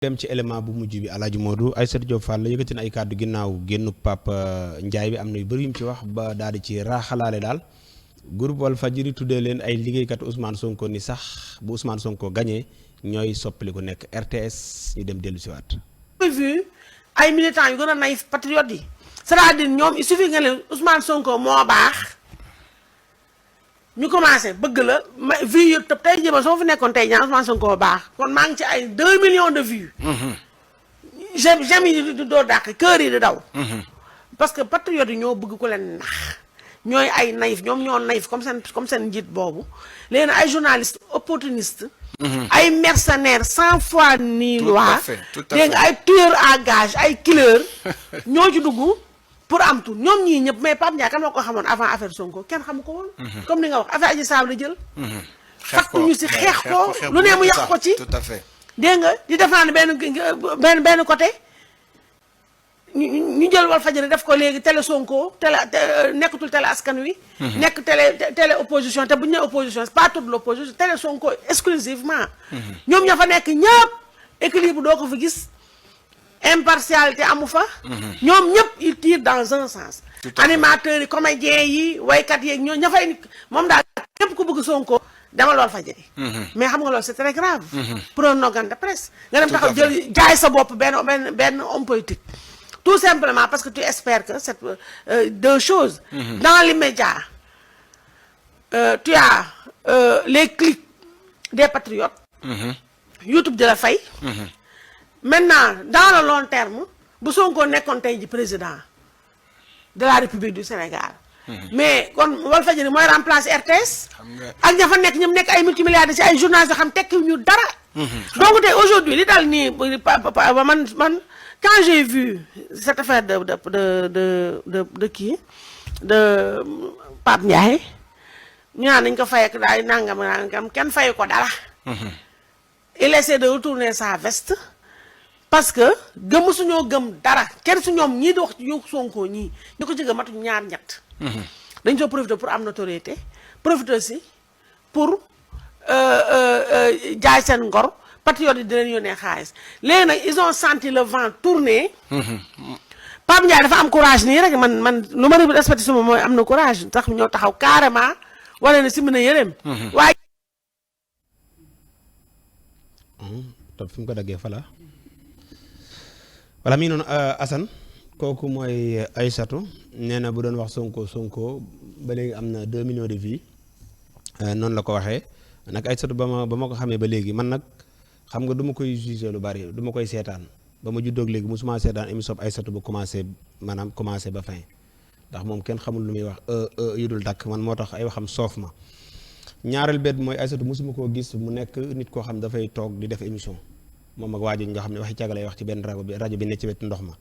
dem ci élément bu mujj bi Alaaji Modou Aïssatou Diop Fall la yëkkati na ay kàddu ginnaaw génnu Pape Ndiaye bi am na yu bëri yu mu ci wax ba daal di ci raaxalaale daal groupe Walfadjri tuddee leen ay liggéeykat Ousmane Sonko ni sax bu Ousmane Sonko gagné ñooy soppali ku nekk RTS ñu dem dellu si waat. vu ay militants yu gën a naïf patriotes yi c'est-à-dire ñoom il suffit nga leen Ousmane Sonko moo baax ñu commencé bëgg la ma vues yëpp tey tey jii soo fi nekkoon tey ñaan Ousmane Sonko baax kon maa ngi ci ay 2 millions de vues. j'aime yi di doo dàq kër yi di daw. parce que patriotes yi ñoo bëgg ko leen nax ñooy ay naïf ñoom ñoo naïf comme seen njiit boobu léegi ay journalistes opportunistes. ay mercenaires sans foi ni loi. dégg nga ay tueurs à gage ay killers ñoo ci dugg. pour am tout ñoom ñii ñëpp mais Pape Ndiaye kan moo ko xamoon avant affaire Sonko kenn xamu ko woon. comme ni nga wax affaire Adji Sarr la jël. xeex ko ñu si xeex ko lu ne mu yàq ko ci. tout à fait dégg nga di défendre benn côté ñu jël Walfadjri def ko léegi télé Sonko télé nekkatul télé askan wi. nekk télé opposition te bu ñu nee opposition c'est pas toute l'opposition télé Sonko exclusivement. ñoom ña fa nekk ñëpp équilibre doo ko fi gis. impartialité amu fa. ñoom ñëpp ils tirent dans un sens. animateurs yi comédiens yi waykat yeeg ñoo ña fay moom daal képp ku bëgg Sonko demal Walfadjri. mais xam nga loolu c'est très grave. pour un organe de presse. nga dem taxaw jël jaay sa bopp benn homme politique. tout simplement parce que tu espères que cette deux choses. dans l'immédiat tu as les clics des patriotes. YouTube de la fay. Maintenant dans le long terme bu Sonko nekkoon tey ji président de la République du Sénégal. mais kon Walfadjri mooy remplacer RTS. ak ña fa nekk ñoom nekk ay multimilliardaires ci ay journalistes yoo xam tekki ñu dara. donc tey aujourd'hui li daal nii man quand j'ai vu cette affaire de kii de Pape Ndiaye ñu naan nañ ko fay ak daal nangam kenn fayu ko dara. il essaie de retourner sa veste. parce que gëmu suñoo gëm dara kenn su ñoom ñii di wax ci yu Sonko ñii ñu ko ci gëm matuñ ñaar ñett. dañ soo profité pour am notoriété profité aussi pour jaay seen ngor patriotes yi di leen yónnee xaalis léegi nag ils ont senti le vent tourner. Pape Ndiaye dafa am courage nii rek man lu ma respecté suma mooy am na courage tax ñoo taxaw carrément wala ne si mën a yërëm. waaye. topp fi mu ko daggee fala wala mi ngi noonu Assane kooku mooy Aïssatou nee na bu doon wax Sonko ba léegi am na 2 millions de vues noonu la ko waxee nag Aïssatou ba ma ko xamee ba léegi man nag xam nga du ma koy jugé lu bari du ma koy seetaan ba ma juddoog léegi musuma seetaan émission Aïssatou ba commencé ba fin ndax moom kenn xamul lu muy wax yu dul dakk man moo tax ay waxam soof ma ñaareel bet mooy Aïssatou musuma koo gis mu nekk nit koo xam dafay toog di def émission moom ak waajur nga xam ne waxi caga lay wax ci benn rajo bi ne ci wetu ndox ma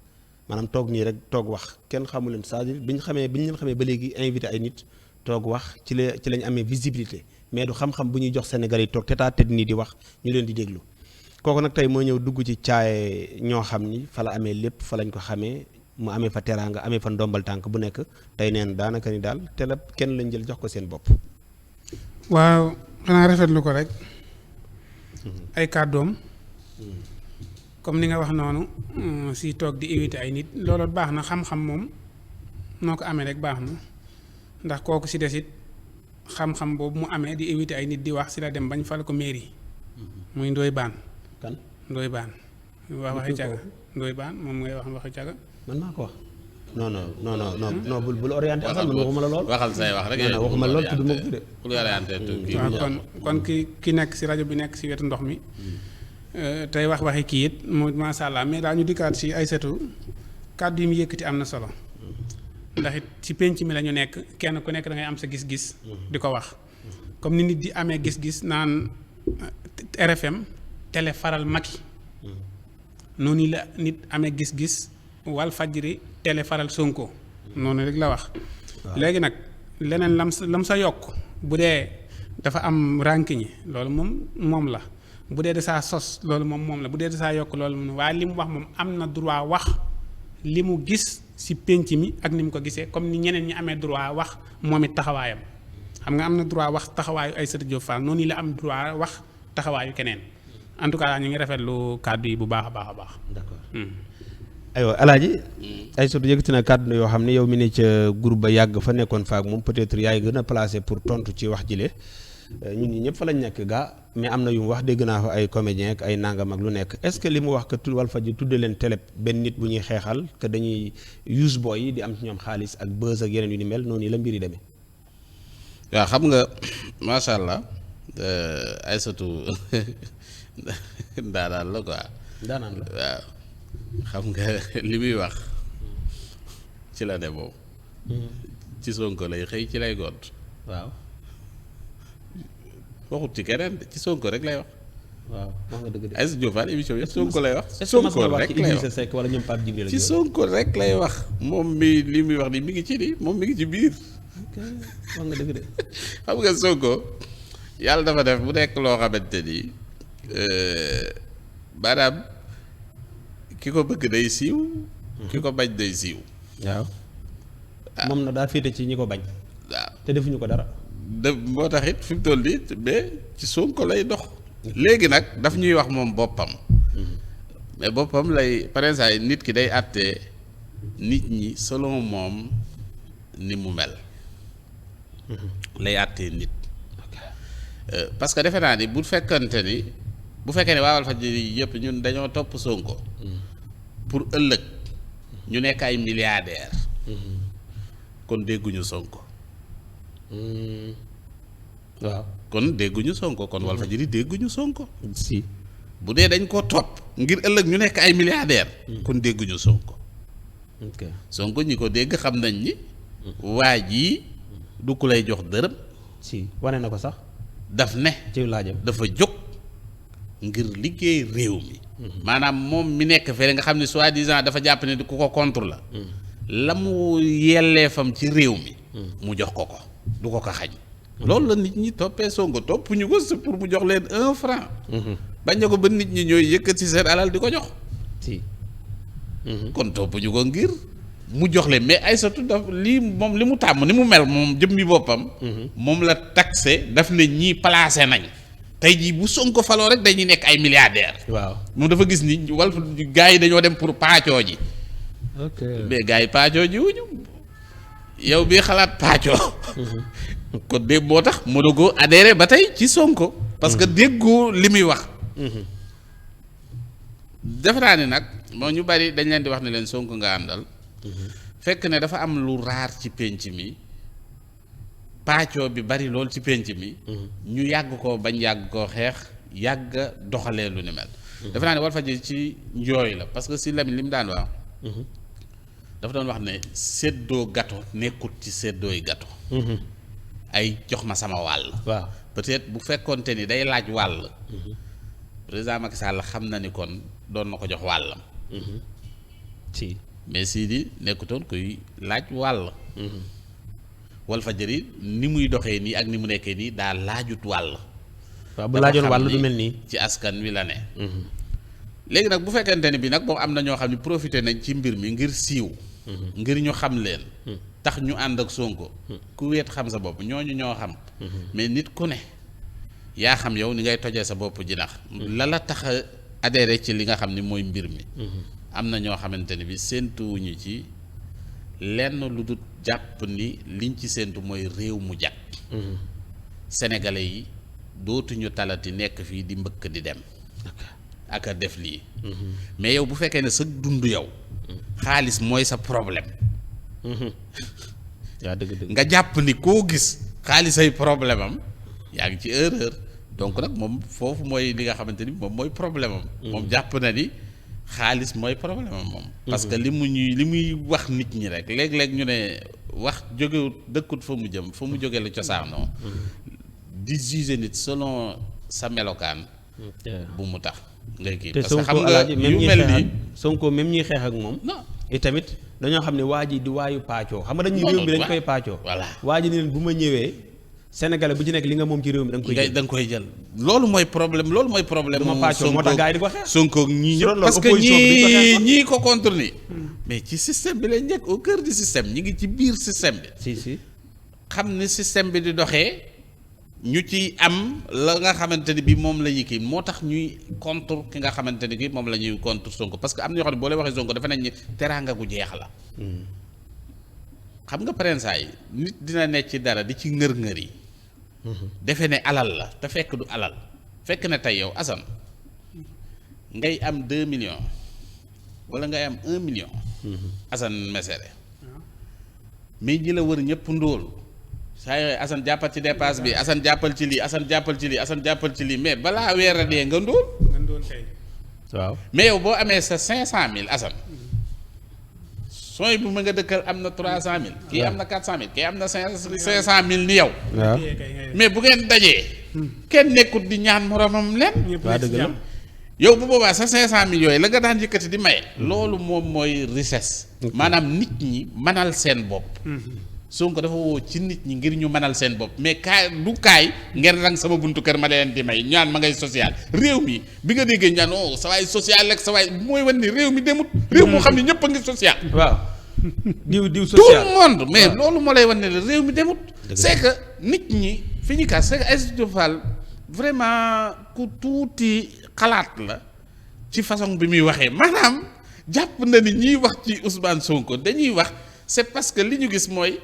maanaam toog nii rek toog wax kenn xamu leen c'est-à-dire bi ñu leen xamee ba léegi invité ay nit toog wax ci lañ amee visibilité mais du xam-xam bu ñuy jox Sénégal yi toog tête à tête nii di wax ñu leen di déglu kooku nag tey moo ñëw dugg ci caaye ñoo xam ni fa la amee lépp fa lañ ko xamee mu amee fa teraanga amee fa ndombal tànk bu nekk tey neen daanaka ni daal te la kenn lañ jël jox ko seen bopp. waaw xanaa rafetlu ko rek ay kàddoom. comme ni nga wax noonu si toog di invité ay nit loolu baax na xam-xam moom noo ko amee rek baax na ndax kooku si desit xam-xam boobu mu amee di invité ay nit di wax si la dem bañ fal ko mairie muy Ndoye Bane. kan Ndoye Bane. waxi caga Ndoye Bane moom ngay wax waxi caga. man maa ko wax. non bul orienté. man waxuma la lool. waxal say wax rek. non waxuma la lool tudd ma ko de. bul orienté waaw kon ki nekk si rajo bi nekk si wetu ndox mi. tey waxi kii it mu macha allah mais daa ñu dikkaat si Aïssatou kàddu yi mu yëkkati am na solo ndax it ci penc mi la ñu nekk kenn ku nekk da ngay am sa gis-gis. di ko wax comme ni nit di amee gis-gis naan RFM télé faral Macky noonu la nit amee gis-gis Walfadjri télé faral Sonko noonu rek la wax. léegi nag leneen lam sa yokk bu dee dafa am rànkiñi loolu moom la. bu dee de saa sos loolu moom la bu dee de saa yokk loolu moom waaye li mu wax moom am na droit wax li mu gis ci penc mi ak ni mu ko gisee comme ni ñeneen ñi amee droit wax moom it taxawaayam xam nga am na droit wax taxawaayu Aïssatou Diop Fall noonu la am droit wax taxawaayu keneen en tout cas ñu ngi rafetlu kàddu yi bu baax a baax a baax. d'accord aywa Alaaji ay surtout yëkkati na kàddu yoo xam ne yow mi ne ca groupe ba yàgg fa nekkoon faak moom peut-être yaay gën a placé pour tontu ci wax jile ñun ñi ñëpp fa lañ nekk gaa mais am na yu mu wax dégg naa fa ay comédien ak ay nangam ak lu nekk est-ce que li mu wax que Walfadjri tudde leen télé benn nit bu ñuy xeexal que dañuy use boy yi di am ci ñoom xaalis ak buzz ak yeneen yu ni mel noonu la mbir yi demee. waaw xam nga macha allah Aïssatou daanaan la quoi. daanaan la waaw xam nga li muy wax ci la ne moom. ci Sonko lay xëy ci lay gont. waaw. waxut ci keneen ci Sonko rek lay wax. waaw wax nga dëgg de. Aïssatou Diop Fall émission yëpp Sonko lay wax. Sonko rek lay wax Seck wala ñoom Pape Djibril ci Sonko rek lay wax moom mi li muy wax ni mi ngi ci ni moom mi ngi ci biir. wax nga dëgg de. xam nga Sonko yàlla dafa def bu nekk loo xamante ni maanaam ki ko bëgg day siiw. ki ko bañ day siiw. waaw. moom na daa féete ci ñi ko bañ. waaw te defuñu ko dara. moo tax it fi mu toll nii mais ci Sonko lay dox. léegi nag daf ñuy wax moom boppam. mais boppam lay par exemple nit ki day àtte nit ñi selon moom ni mu mel. lay àttee nit. parce que defe naa ni bu fekkante ni bu fekkee ne waa Walfadjri yëpp ñun dañoo topp Sonko. pour ëllëg ñu nekk ay milliardaires. kon dégguñu Sonko. waaw kon dégguñu Sonko kon Walfadjri dégguñu Sonko. si. bu dee dañ ko topp ngir ëllëg ñu nekk ay milliardaires. kon dégguñu Sonko. ok Sonko ñi ko dégg xam nañ ni. waa jii du ku lay jox dërëm. si wane na ko sax. daf ne. ci laajam dafa jóg ngir liggéey réew mi. maanaam moom mi nekk fee nga xam ne soi-disant dafa jàpp ne ku ko contre la. la mu yelleefam ci réew mi. mu jox ko du ko xañ. loolu la nit ñi toppee Sonko topp ñu ko c'est pour mu jox leen 1 franc. bañ na ko ba nit ñi ñooy yëkkati seen alal di ko jox. si. kon topp ñu ko ngir mu jox leen mais Aïssatou daf lii moom li mu tàmm ni mu mel moom jëmmi boppam. moom la taxé daf ne ñii placé nañ. tey jii bu Sonko faloo rek dañuy nekk ay milliardaires. waaw moom dafa gis ni wal gars yi dañoo dem pour paacoo ji. ok mais gars yi paacoo ji wuñu yow bii xalaat paacoo. kon de moo tax mënagoo adhéré ba tey ci Sonko. parce que déggoo li muy wax. defe naa ni nag moo ñu bari dañ leen di wax ne leen Sonko nga àndal. fekk ne dafa am lu raar ci pénc mi. paacoo bi bari lool ci pénc mi. ñu yàgg ko bañ yàgg koo xeex yàgg doxalee lu ni mel. defe naa ne Walfadjri ci njooy la parce que si Lamine li mu daan wax. dafa doon wax ne séddoo gato nekkut ci séddooy gato. ay jox ma sama wàll. waaw peut-être bu fekkoonte ni day laaj wàll. président Macky Sall xam na ni kon doon na ko jox wàllam. si. mais Sidi nekkutoon kuy laaj wàll. Walfadjri ni muy doxee nii ak ni mu nekkee nii daa laajut wàll. waaw bu laajoon wàll du mel nii. ci askan wi la ne. léegi nag bu fekkente ni bi nag moom am na ñoo xam ne profité nañ ci mbir mi ngir siiw. ngir ñu xam leen. tax ñu ànd ak Sonko. ku weet xam sa bopp ñooñu ñoo xam. mais nit ku ne yaa xam yow ni ngay tojee sa bopp jinax la tax a adhéré ci li nga xam ni mooy mbir mi. am na ñoo xamante ne bi séentuwuñu ci lenn lu dul jàpp ni liñ ci séentu mooy réew mu jag. sénégalais yi dootuñu talati nekk fii di mbëkk di dem. ak a def lii. mais yow bu fekkee ne sa dund yow. xaalis mooy sa problème. yaa dëgg nga jàpp ni koo gis xaalis ay problème am yaa ngi ci erreur donc nag moom foofu mooy li nga xamante ni moom mooy problème am. moom jàpp na ni xaalis mooy problème am moom. parce que li muy wax nit ñi rek léeg-léeg ñu ne wax jógewut dëkkut fa mu jëm fa mu jóge la cosaanoo. di juger nit selon sa melokaan. bu mu tax ngay kii parce que xam nga yu mel nii Sonko même ñuy xeex ak moom. non et tamit dañoo xam ne waa ji di waayu paacoo xam nga dañuy réew mi dañ koy paacoo. voilà waa ji ni leen bu ma ñëwee sénégalais bu ci nekk li nga moom ci réew mi da nga koy jël. loolu mooy problème du ma paacoo moo tax gars yi di ko xeex. Sonko ñii ñëpp parce que ñii ko contre ni mais ci système bi lañ nekk au cœur du système ñi ngi ci biir système bi. si xam ni système bi di doxee ñu ci am la nga xamante ni bi moom la ñuy kii moo tax ñuy contre ki nga xamante ni ki moom la ñuy contre Sonko parce que am na ñoo xam ne boo lay waxee Sonko dafa nañ ni teraanga gu jeex la xam nga parensaa yi nit dina nekk ci dara di ci ngër-ngër yi defe ne alal la te fekk du alal fekk ne tey yow Assane ngay am 2 millions wala ngay am 1 million Assane Mesere mais ñi la wër ñëpp ndóol saa yooyu Assane jàppal ci dépasse bi Assane jàppal ci lii Assane jàppal ci lii Assane jàppal ci lii mais balaa weer a dee nga ndóol waaw mais yow boo amee sa 500000 Assane sooy bu ma nga dëkkal am na 300000 kii am na 400000 kii am na 500000 ni yow waaw mais bu ngeen dajee kenn nekkut di ñaan moromam leen waa dëgg la yow bu boobaa sa 500000 yooyu la nga daan yëkkati di maye loolu moom mooy richesse maanaam nit ñi mënal seen bopp Sonko dafa woo ci nit ñi ngir ñu mënal seen bopp mais kaay du kaay ngeen rang sama buntu kër ma leen di may ñaan ma ngay social réew mi bi nga déggee ñaan oh sa waay social ak sa waay mooy wan ni réew mi demut réew moo xam ne ñëpp a ngi social waaw diw tout social le monde mais loolu moo lay wan ne la réew mi demut c'est que nit ñi fi ñu kaas c'est que Aïssatou Fall vraiment ku tuuti xalaat la ci façon bi muy waxee maanaam jàpp na ni ñiy wax ci Ousmane Sonko dañuy wax c'est parce que li ñu gis mooy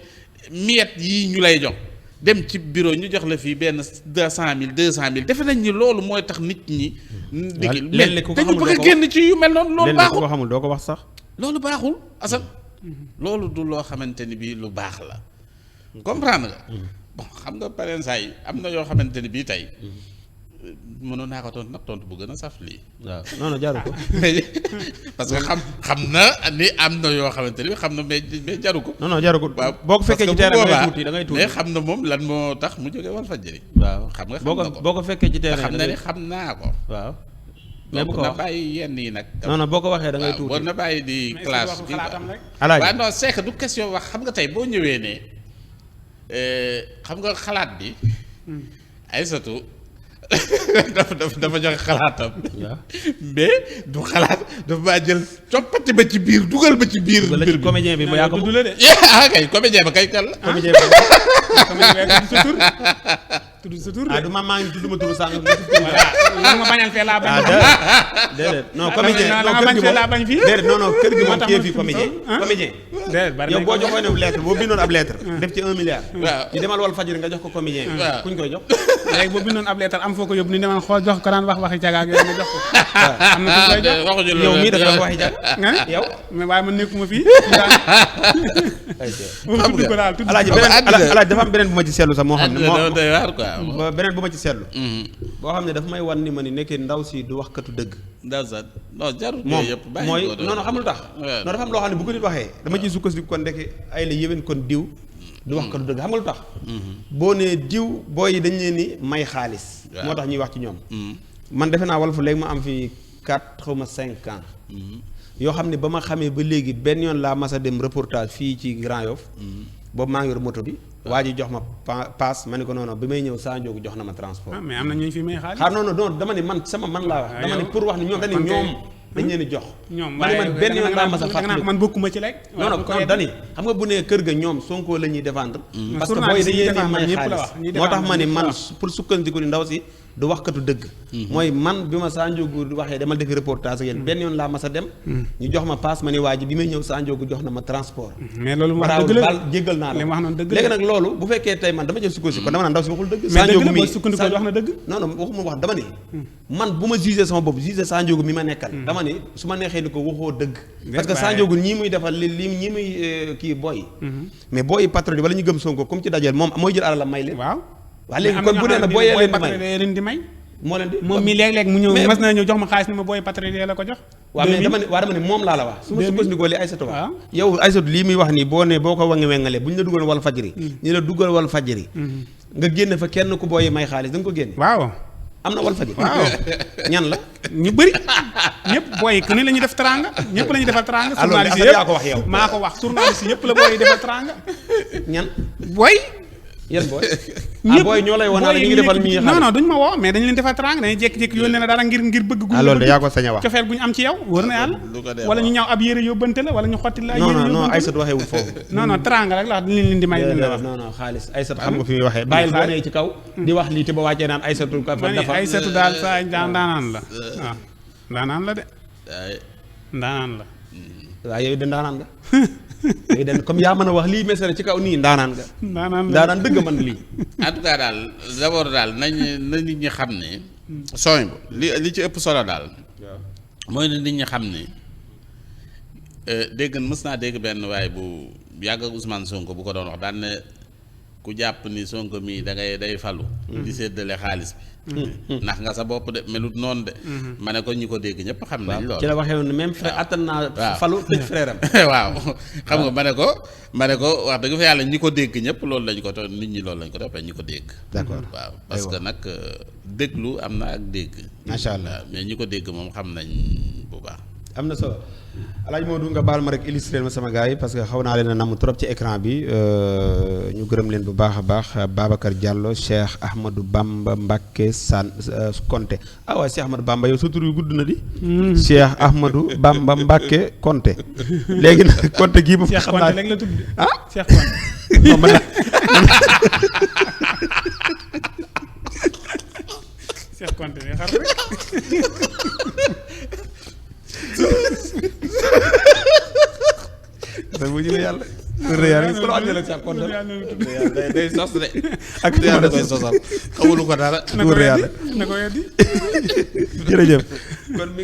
miette yii ñu lay jox dem ci bureau ñu jox la fii benn 200000 defe nañ ni loolu mooy tax nit ñi. léeg-léeg ku ko dañu xamul bëgg a génn ci yu mel noonu. loolu léeg-léeg baaxul ku ko xamul doo ko wax sax. loolu baaxul asal loolu du loo xamante ni bii lu baax la comprendre nga. bon xam nga pareen saa yi am na yoo xamante ni bii tey mënoon naa ko tontu nag tontu bu gën a saf lii. waaw non non jaru ko. parce que xam na ni am na yoo xamante ni xam na mais jaru ko. non non jaru ko waaw boo ko fekkee ci terrain da ngay tuuti mais xam na moom lan moo tax mu jógee Walfadjri. waaw xam nga boo ko boo ko fekkee ci terrain xam na ni xam naa ko. waaw. mais bu ko na wax bàyyi yenn yi nag. non non boo ko waxee da ngay tuuti waaw na bàyyi di classe bi alaaji waaw non c'est que du question wax xam nga tey boo ñëwee ne xam nga xalaat bi Aïssatou dafa joxe xalaatam. waaw mais du xalaat dafa maa jël coppati ba ci biir dugal ba ci biir. wala ci comédien bi ba yaa ko tudd la de. ah kay comédien ba kay kan la. comédien bi tudd sa tur ah du maa ngi tudd ma turu sànq. voilà ma bañal fee laa bañ. déedéet non comédien la non nga kër bañ gi fee moom laa bañ fii. déedéet non non kër gi moom moo tax kii ma fii tudd comédien ah. comédien déedéet bari yow nañ boo ko. joxoon ne lettre boo bindoon ab lettre def ci 1 milliard waaw ñu demal Walfadjri nga jox ko comédien bi waaw. kuñ koy jox léegi boo bindoon ab leetar am foo ko yóbbu ni demal xool jox ko daan wax waxi cagaag yooyu nga jox ko. am na ku koy jox. waxuñu loolu yow mii da nga wax waxi jàpp ah yow mais waaye man nekkuma fii. xam tudd ko daal tudd alaaji ko. beneen alaaji dafa am beneen bu ma ci seetlu sax moo xam ne àdduna doy waar quoi. beneen bu ma ci seetlu boo xam ne dafa may wan ni ma ni nekkee ndaw si du waxkatu dëgg ndaw sax non jarul moom yëpp bàyyi mooy ko non non xam lu tax non dafa am loo xam ne bu ko nit waxee dama ciy sukkandiku kon ndeke ay la yéwén kon diw du waxkatu dëgg xam nga lu tax boo nee diw booy yi dañ leen ni may xaalis waaw. moo tax ñuy wax ci ñoom man defe naa Walf léegi ma am fi 4 xaw ma 5 ans yoo xam ne ba ma xamee ba léegi benn yoon laa mas a dem reportage fii ci Grand Yoff boobu maa ngi yor moto bi waa ji jox ma paas ma ne ko noonu bi may ñëw saa njóogu jox na ma transport ah mais am na ñu fi may xaalis. xaar non non dama ne man sama man laa wax Ah, dama ne yow? pour wax ni ñoom dañu kon kay- ñoom dañ leen di jox ñoom ma ne man benn yoon laa mas a fàttali man bokkuma ci rek. non non non dani xam nga bu nee kër ga ñoom Sonko la ñuy défendre parce que journaliste booy yi dañ leen di défendre may ñëpp la xaalis wax, ñi moo tax ma ne défendre man ñëpp la pour sukkandiku ni ndaw si du waxkatu dëgg mooy man bi ma Sa Ndiogou waxee demal defi reportage ak yéen benn yoon laa mas a dem ñu jox ma paas ma ne waa ji bi may ñëw Sa Ndiogou jox na ma transport mais loolu mu wax baraawul dëgg la baal jéggal naa la li mu wax noonu dëgg la léegi nag loolu bu fekkee tey man dama jël sukkandiku kon dama naan ndaw si waxul dëgg mais Sa dëgg Ndiogou la mi boo sukkandiku wax na dëgg. non non waxuma wax dama ne man bu ma jugé sama bopp jugé Sa Ndiogou mi ma nekkal dama ne su ma neexee ni ko waxoo dëgg parce que Sa Ndiogou ñii muy defal li ñii muy kii booy mais booy patriote wala ñu gëm Sonko comme ci dajeel moom mooy jël alalam may leen waaw. waa léegi kon bu nee na booyee leen di may leen di may. moo leen di moom mi léeg-léeg mu ñëw mais- mas na ñëw jox ma xaalis ni ma booy patriote la ko jox. waaw mais 2000. dama ne moom laa la wax su ma 2000. sukkandikoo li Aïssatou wax waaw. yow Aïssatou lii muy wax nii boo ne boo ko wangi wengalee bu ñu la dugal Walfadjri ñu la dugal Walfadjri nga génne fa kenn ku booy may xaalis da nga ko génne waaw. am na Walfadjri waaw. ñan la ñu bëri ñëpp booy ku ne la ñuy def teranga ñëpp la ñuy defal teranga. alors journaliste yaa ko wax yow maa ko wax journaliste yëpp la booy defal teranga. ñan booy yan booy. ah booy ñoo lay wane ñu ngi defal mi non non duñ ma woo mais dañu leen defal trang dañuy jékki-jékki yónnee la dara ngir bëgg gu loolu de yaa ko sañ a wax cofeel gu ñu am ci yow wër na yàlla wala ñu ñaw ab yére yóbbante la wala ñu xotti la ay yére non non yóbbante Aïssatou waxee wul foofu non non trang rek la wax dañ leen di may leen la wax non non xaalis Aïssatou xam nga fi muy waxee bàyyil boo nee ci kaw di wax lii te ba wàccee naan Aïssatou ka fa dafa Aïssatou daal saa ndaanaan la waaw ndaanaan la de ndaanaan la waaw yooyu de ndaanaan nga yooyu de comme yaa mën a wax lii mesere ci kaw nii ndaanaan nga ndaanaan dëgg man lii en tout cas daal d'abord daal na nit ñi xam ne sooy li ci ëpp solo daal mooy ne nit ñi xam ne dégg mës naa dégg benn waaye bu yàgg ak Ousmane Sonko bu ko doon wax daan ne ku jàpp ni Sonko mii day falu di séddale xaalis bi ndax nga sa bopp de melut noonu de ma ne ko ñi ko dégg ñëpp xam nañ loolu ci la waxee woon même frère attan naa falu tëj frère am waaw xam nga ma ne ko wax dëgg fa yàlla ñi ko dégg ñëpp loolu lañ ko to nit ñi loolu lañ ko toppee ñi ko dégg d'accord waaw parce que nag déglu am na ak dégg macha allah mais ñi ko dégg moom xam nañ bu baax am na solo Alaaji Modou nga baal ma rek illustrer ma sama gars yi parce que xaw naa leen a namm trop ci écran bi ñu gërëm leen bu baax a baax Babacar Diallo Cheikh Ahmadou Bamba Mbacké Konté ah waaw Cheikh Ahmadou Bamba yow sa tur yu gudd na di Cheikh Ahmadou Bamba Mbacké Konté léegi nag Konté gii moom xam naa léegi la tudd ah Cheikh Konté non man Cheikh Konté day xar rek da bu ñu yàlla yàlla ko la jël ak Konté day sos de ak yàlla koy sosal xamulu ko dara na ko weddi jërëjëf kon mi ngi